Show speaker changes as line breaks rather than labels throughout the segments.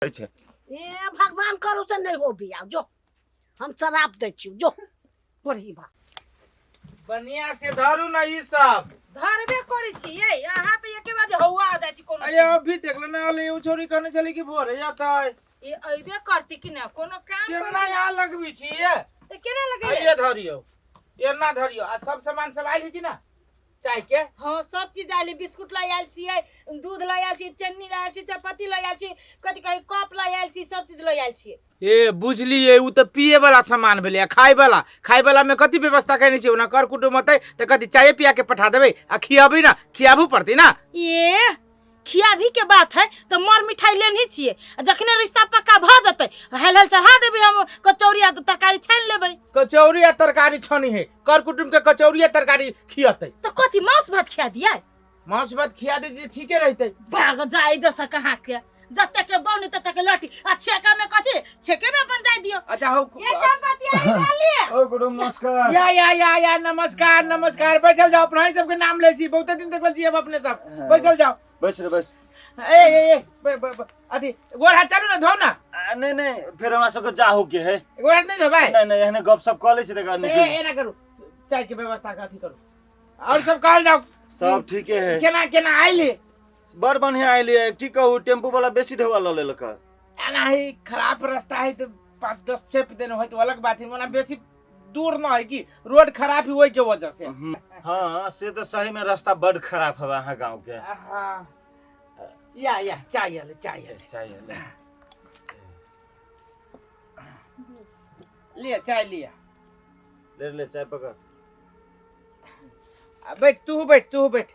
छै।
ए भगवान करू से नहीं हो बियाह, जो हम शराब दै छी, जो तोरी बा।
बढ़िया से धरू ना ई सब।
धरबे करै छियै, अहाँ तऽ एके बाजे हौआ आ जाइ छी कोनो
अरे
चीज।
अभी देखलो ना अले उ छोरी कहने छली कि भोरे जतै।
ए अइबे करती कि ना कोनो काम
केना
पर
यहाँ लगबी छियै?
तऽ केना लगैया?
ये धरियौ, एना धरियौ। आ सब सामान सब आयल है कि ना चाय के?
हाँ सब चीज आयल है, बिस्कुट लऽ आयल छियै, दूध लऽ आयल छियै, चन्नी लऽ आयल छियै, चायपत्ती लऽ आयल छियै, कथी कहै कप लऽ आयल छियै, सब चीज लऽ आयल छियै।
ए बुझलियै, उ तऽ पिए वाला सामान भेलै। आ खाय वाला, खाय वाला में कथी व्यवस्था केने छियै? ओना कर कुटुम अतै तऽ कथी चाये पिया के पठा देबै? आ खियाबी ना, खियाबू पड़तै ना।
ए खियाबी के बात है तऽ मर मिठाई लेनही छियै, आ जखने रिश्ता पक्का भऽ जेतै हेल हेल चढ़ा देबै हम कचौड़ी आ तरकारी छानि लेबै।
कचौड़ी आ तरकारी छनी है, कर कुटुम के कचौड़ी आ तरकारी खियतै।
तऽ कथी मांस भात खिया दियै?
मांस भात खिया दे ठीके रहतै।
भाग जाय जैसा कहाँ के जते के बौनी तते के लठी, आ छेका में कथी छेके में अपन जाय दियो।
अच्छा हो।
ये चंपती आई वाली।
ओ कुटुम नमस्कार।
या या या या नमस्कार नमस्कार। बैठल जाओ, अपना ही सबके नाम ले छी, बहुते दिन देखल छी अब अपने सब। बैठल जाओ।
बैस रे बैस।
ए ए ए ब, ब, ब, अथी गोर हाथ चालू ना धो ना।
आ, नहीं नहीं फिर हमरा सबके जाहू के है।
गोर हाथ नहीं धोबै?
नहीं नहीं एहने गप सब कऽ लै छी तकर
ए
निकल।
ए ना करू, चाय के व्यवस्था के अथी करू। और सब कहल जाओ।
सब ठीके है।
केना केना आइली?
बड़ बढ़िया आइली, की कहू टेम्पू वाला बेसी ढेवा लऽ लेलक।
एना ही खराब रास्ता है तो 5-10 चेप देने हो तो अलग बात है, ओना बेसी दूर न है कि रोड खराब ही वही के वजह से।
हाँ से तो सही में रास्ता बड़ खराब है अहाँ गाँव के।
हाँ। या या चाय ले, चाय ले,
चाय ले,
लिया चाय लिया,
ले ले चाय पकड़।
आ, बैठ तू, बैठ तू, बैठ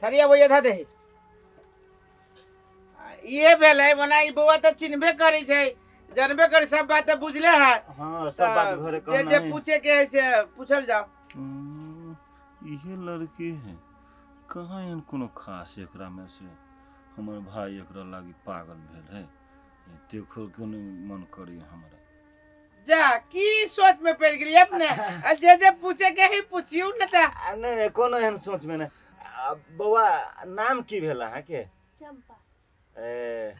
थरिया वो धऽ दे। ये भेलै ओना ई बौआ तऽ चिन्हबे करै छै, जानबे करै, सब बात तऽ बुझले है।
हाँ सब बात घरे
जे
कहना
जे
है।
पूछे के है से पूछल जाओ।
इहे लड़की है कहाँ एहन कोनो खास एकरा में से हमर भाई एकरा लागी पागल भेल है, देखो क्यों नहीं मन करी हमरा।
जा की सोच में पड़ गेली अपने? आ जे जे पूछे के है पूछियो न त।
नहीं नहीं कोनो एहन सोच में नहीं। बौआ नाम की भेल अहाँ के?
चंपा।
ए,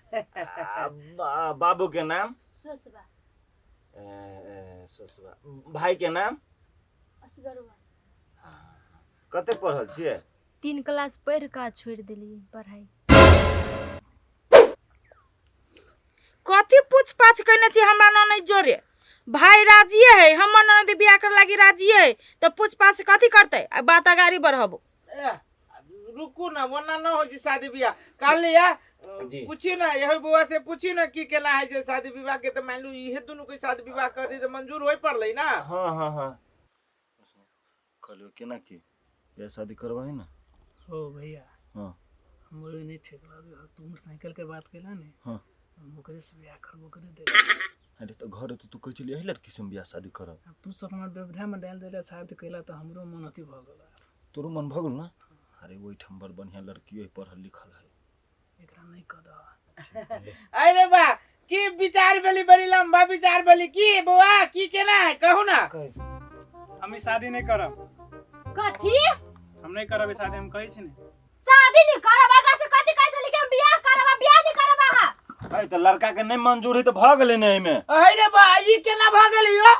बाबू के नाम?
सोसबा।
ए, ए, सोसबा। भाई के नाम?
असगरुआ।
कते पढ़ल छियै?
3 क्लास पढ़ के छोड़ देलियै पढ़ाई।
कथी पूछ पाछ केने छी हमरा ननद जोरे? भाई राजिए है, हमर ननद बियाह करे लागी राजिए है, तऽ पूछ पाछ कथी करतै? आ बात अगाड़ी बढ़बो।
ए, रुकू ना, वरना न हो जी शादी बियाह। कहलियै
जी।
पूछी ना यही बौआ से पूछी ना की केना है से शादी विवाह के, तो मान लू इहे दुनू के शादी विवाह कर दी तो मंजूर होय पड़लै ना।
हाँ हाँ हाँ कहलियो केना की बियाह शादी करबही ना?
हो भैया।
हाँ।
हमरो नहीं ठीक लगे हो, तू मोटरसाइकिल के बात कैला ने।
हाँ।
हम ओकरे से बियाह करबो करे दे।
अरे तो घर तो तू कहै छली एही लड़की से हम बियाह शादी करब।
अब तू सब हमर व्यवधान में डाल देले शादी कैला तो हमरो मन अथी भ गेल।
तोरो मन भ गेल ना? अरे ओहिठाम बड़ बढ़िया लड़की है, पढ़ल लिखल है।
एकरा नहीं कह दह।
अरे बा की विचार भेली, बड़ी लंबा विचार भेली की बौआ, की केना है कहू ना।
हम ई शादी नहीं करब।
कथी?
हम नहीं करब ई शादी, हम कहै छी ने।
शादी नहीं करब? आगा से कथी कहै छली कि हम बियाह करब, आ बियाह नहीं करब अहाँ?
अरे तो लड़का के नहीं मंजूर है तो भ गेलै ने एहिमे।
अरे बा ई केना भ गेलै यो?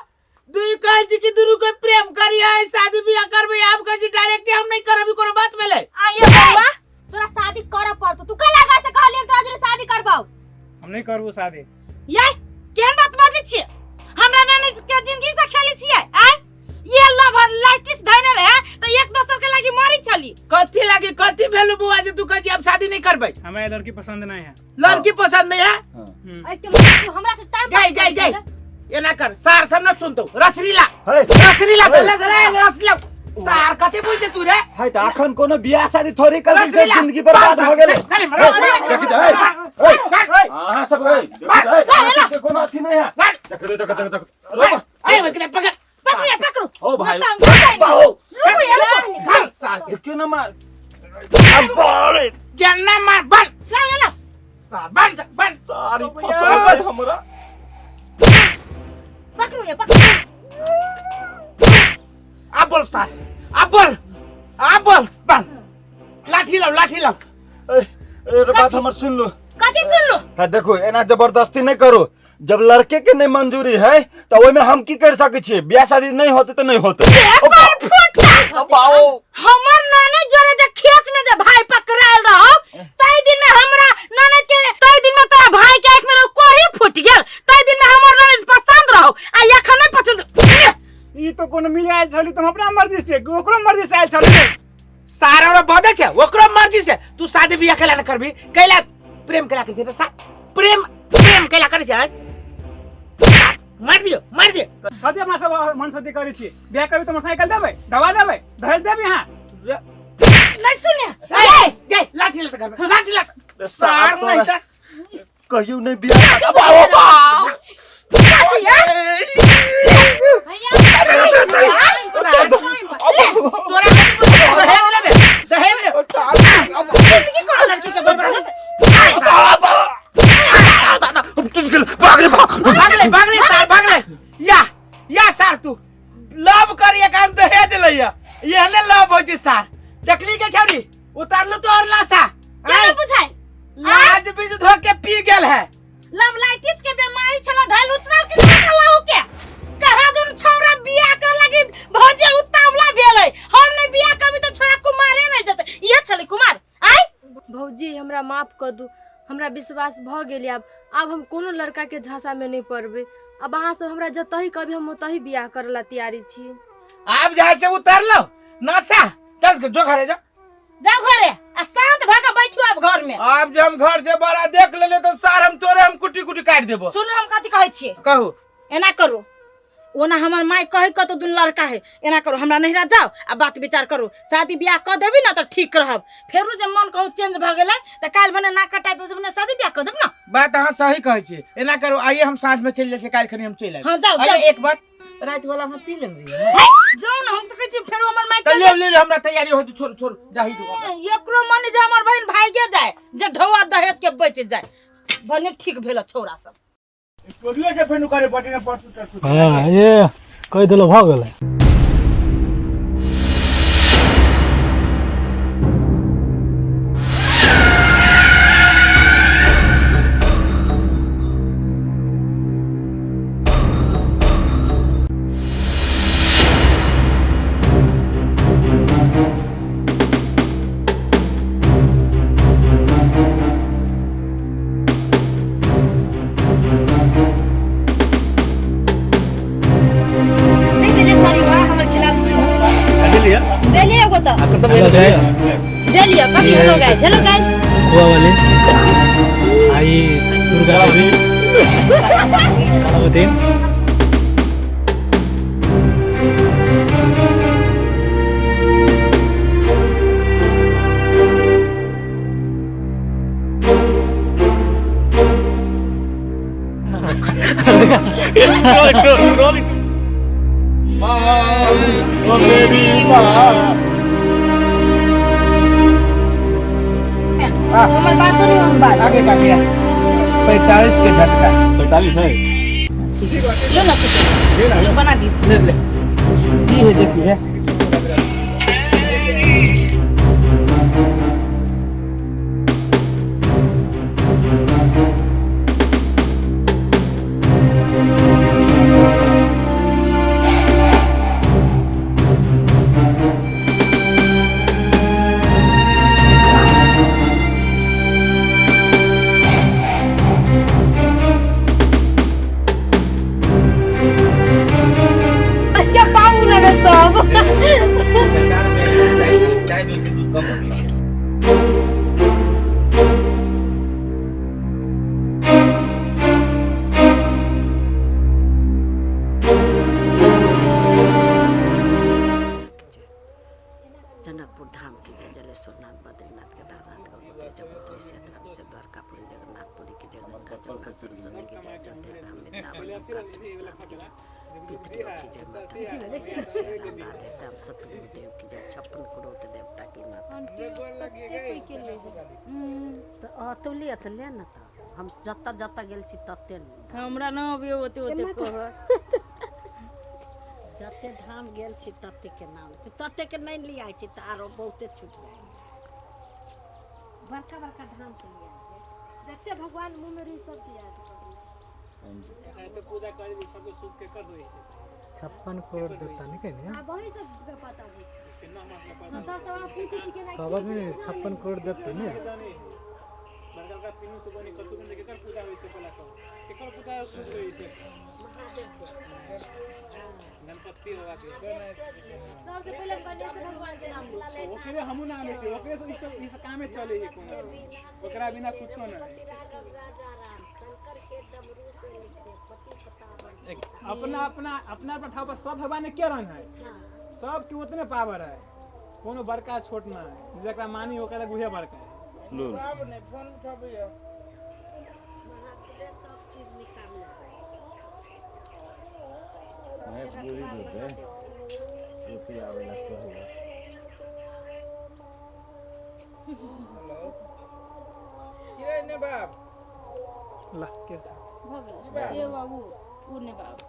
दुई कहै छी कि दुनू के प्रेम करियै, शादी बियाह करबै, आब कहै छी डायरेक्ट हम नहीं करब, ई कोनो बात भेलै?
आइए बौआ
तोरा शादी करऽ पड़तौ, तू कल आगा से कहली हम तोरा जोरे शादी करबौ।
हम नहीं करबो शादी।
ये केहन बात बाजै छियै? हमरा ननद के जिंदगी से खेलै छियै? आय ये लव लाइटिस धैने रहे त एक दोसर के लागी मरी छली।
कथी लागी कथी भेलु बुआ जे तू कहै छी अब शादी नहीं करबै?
हमरा ये लड़की पसंद नहीं है।
लड़की पसंद नहीं है?
हाँ।
ऐ के मतलब तू हमरा से टाइम
गई गई गई एना कर, सार सब न सुनतौ, रसरी ला।
हे।
रसरी ला,
हे।
दले से रे रसरी ला। सार कथी बुझते तू रे?
है त अखन कोनो बियाह शादी थोड़ी कर
रसरी ला।
जिंदगी बर्बाद भ गेलै।
अरे मरो, मरो,
देखी त, हे, हे, अहाँ सब, हे, देखी त, हे, अहाँ सबके कोनो अथी नहीं है। देख, देख, देख, देख, देख, रोको।
अरे ओकरा पकड़।
पकड़ू या पकड़ू।
ओ भाई।
बताऊं, बताऊं।
बाहो।
रुकू या रुकू।
मार सार के।
देखियो ना मार। अब बारे।
केना मार, बन।
लाओ, लाओ।
सार, बन, बन।
सारी फसल भाई हमरा।
पकड़ू या पकड़ू।
अब बोल सार, अब बोल, अब बोल, बन। लाठी लाओ, लाठी लाओ।
ए, ए, बात हमर सुन लो।
कथी कथी सुनलो?
हाँ देखो एना जबरदस्ती नहीं करो। जब लड़के के नहीं मंजूरी है तो ओहिमे हम की कर सकै छियै? बियाह शादी नहीं होते तो नहीं होते।
बाओ हमर नानी जोरे जे खेत में जे भाई पकड़ायल रहो तै दिन में हमरा ननद के तै दिन में तोरा भाई के आंख में रहो कोही फूट गेल तै दिन में हमर ननद पसंद रहो आ एखन नहीं पसंद।
ई तो कोनो मिल आयल छली त हम अपना मर्जी से ओकरो मर्जी से आयल छली।
सारा ओरा बदल छै ओकरो मर्जी से तू शादी बियाह कैला न करबी कैला प्रेम कैला करै छै त प्रेम प्रेम कैला करै छै? मार दियो मार दियो।
कथी अपना सब मन सती करै छी? बियाह करबी त मोटरसाइकिल देबै, दवा देबै, दहेज देबै अहाँ।
नहीं सुने
ए गे लाठी लत घर में लाठी लत सार नहीं त
कहियो नहीं बियाह। बाओ बाओ
तोरा दहेज लेबे दहेज लेबे।
जिंदगी कोनो लड़की के बर्बाद
भागले भागले सार भागले। या या सार तू लव करिए काम दहेज लइया एहने लव होइ छै सार। देखली के छौरी उतारलू तो और लाशा
केना बुझाइ
लाज बीज धो के पी गेल है।
लवलाइटिस के बीमारी छला धैल उतरल के नहीं लहू के कहा दुन छौरा बियाह कर लगी भौजी उतावला भेलै हम नहीं बियाह करबी त छोरा कुमारे नहीं जते इहे छलै कुमार। आइ
भौजी हमरा माफ कर दू, हमरा विश्वास भ गेल। आब हम कोनो लड़का के झांसा में नहीं पड़बै। अब अहाँ सब हमरा जतही कभी हम ओतही बियाह करे ला तैयारी छी।
आब जहाँ से उतारलो नशा चल जो घरे जाओ
जाओ घरे आ शांत भ के बैठू आब घर में।
आब जे हम घर से बड़ा देख लेले तो सार हम तोरे हम कुटी कुटी काट देबो।
सुनू हम कथी कहै छियै?
कहू।
एना करू ओना हमर माय कहै कतौ दुन लड़का है एना करू हमरा नहिरा जाओ आ बात विचार करू शादी बियाह कऽ देबी ना तऽ ठीक रहब। फेरू जे मन कहूँ चेंज भऽ गेलै तऽ काल्हि भने ना कटाय तऽ भने शादी बियाह कऽ देब ना।
बात अहाँ सही कहै छी। एना करू आइए हम साँझ में चलि जाइ छी काल्हि खनी हम चलि आयब।
हाँ जाओ
आइए
जाओ।
एक बात राति वाला हम पी लेने रहियै।
हे, जाओ ना हम तऽ कहै छी फेरू हमर माय
तऽ ले ले हमरा तैयारी हो छोड़ छोड़ जाही दू।
एकरो मन जे हमर बहिन भागे जाए जे ढौआ दहेज के बचि जाए भने ठीक भेल छौरा सब।
चोरियो के फेनु करे पटी ने परसू तरसू।
हां ये कहि देलो भ गेलै।
नहीं देलियै सॉरी हुआ हमर खिलाफ छी। देलियै एगो तऽ
हेलो गाइस
देलियै कथी। हेलो गाइस हेलो गाइस
खोआ वाली आई दुर्गा देवी भगवती।
हमर बात सुनू हम बात
आगे काटिया 45 के झटका
45 है।
लो ना कुछ लो बना दी
ले ले की है देखिए।
अच्छा पाऊ लगे सब।
जनकपुर धाम की जय, जलेश्वरनाथ, बद्रीनाथ, केदारनाथ, गंगोत्री, जमुनोत्री, सीताराम से द्वारकापुरी, जगन्नाथपुरी की जय, गंगा जमुना सरस्वती की जय, अयोध्या धाम, वृंदावन, काशी विश्वनाथ की जय, पितृलोक की जय, माता पिता की जय, सिया राम राधे श्याम सतगुरु देव की जय, 56 करोड़ देवता की माता। तो अतौ लिअ तऽ ले न तऽ हम जतऽ जतऽ गेल छी तते
हमरा न अबैया ओते ओते कहऽ।
जते धाम गेल छी तते के नाम तते के नहीं लिया छी तऽ आरो बहुते छूट जाए। बड़का बड़का धाम के लिया।
जते भगवान मुँह में रही सबके याद करू।
ऐसा तो पूजा करी सबके सुख के कर दो ऐसे।
56 करोड़ देता नहीं कहीं।
आब वही सब के पता होइ।
कितना मसला
हम
पता
सब तऽ अहाँ पूछै छी केना
खबर नहीं, 56 करोड़ देते नहीं।
जाने बड़का बड़का पिनु से बनी कतु बनी केकर पूजा होइ से पला कहो केकर पूजा शुरू होइ से गणपति बाबा के।
सबसे पहिले हम गणेश भगवान के नाम लै छी।
ओकरे हमहू नाम छै, ओकरे से ई सब ई सब कामे चले है, कोनो ओकरा बिना कुछो नहीं। अपना अपना अपना अपना ठाव पर सब भगवान के रंग है, सबके उतने पावर है, कोनो बड़का छोट ना है, जकरा मानी ओकरा उहे बड़का है।
लो भैंस बोरी देते रुपया आवेला कहला।
ला के छ
भऽ गेल ए बाबू, ओ नहि बाबू।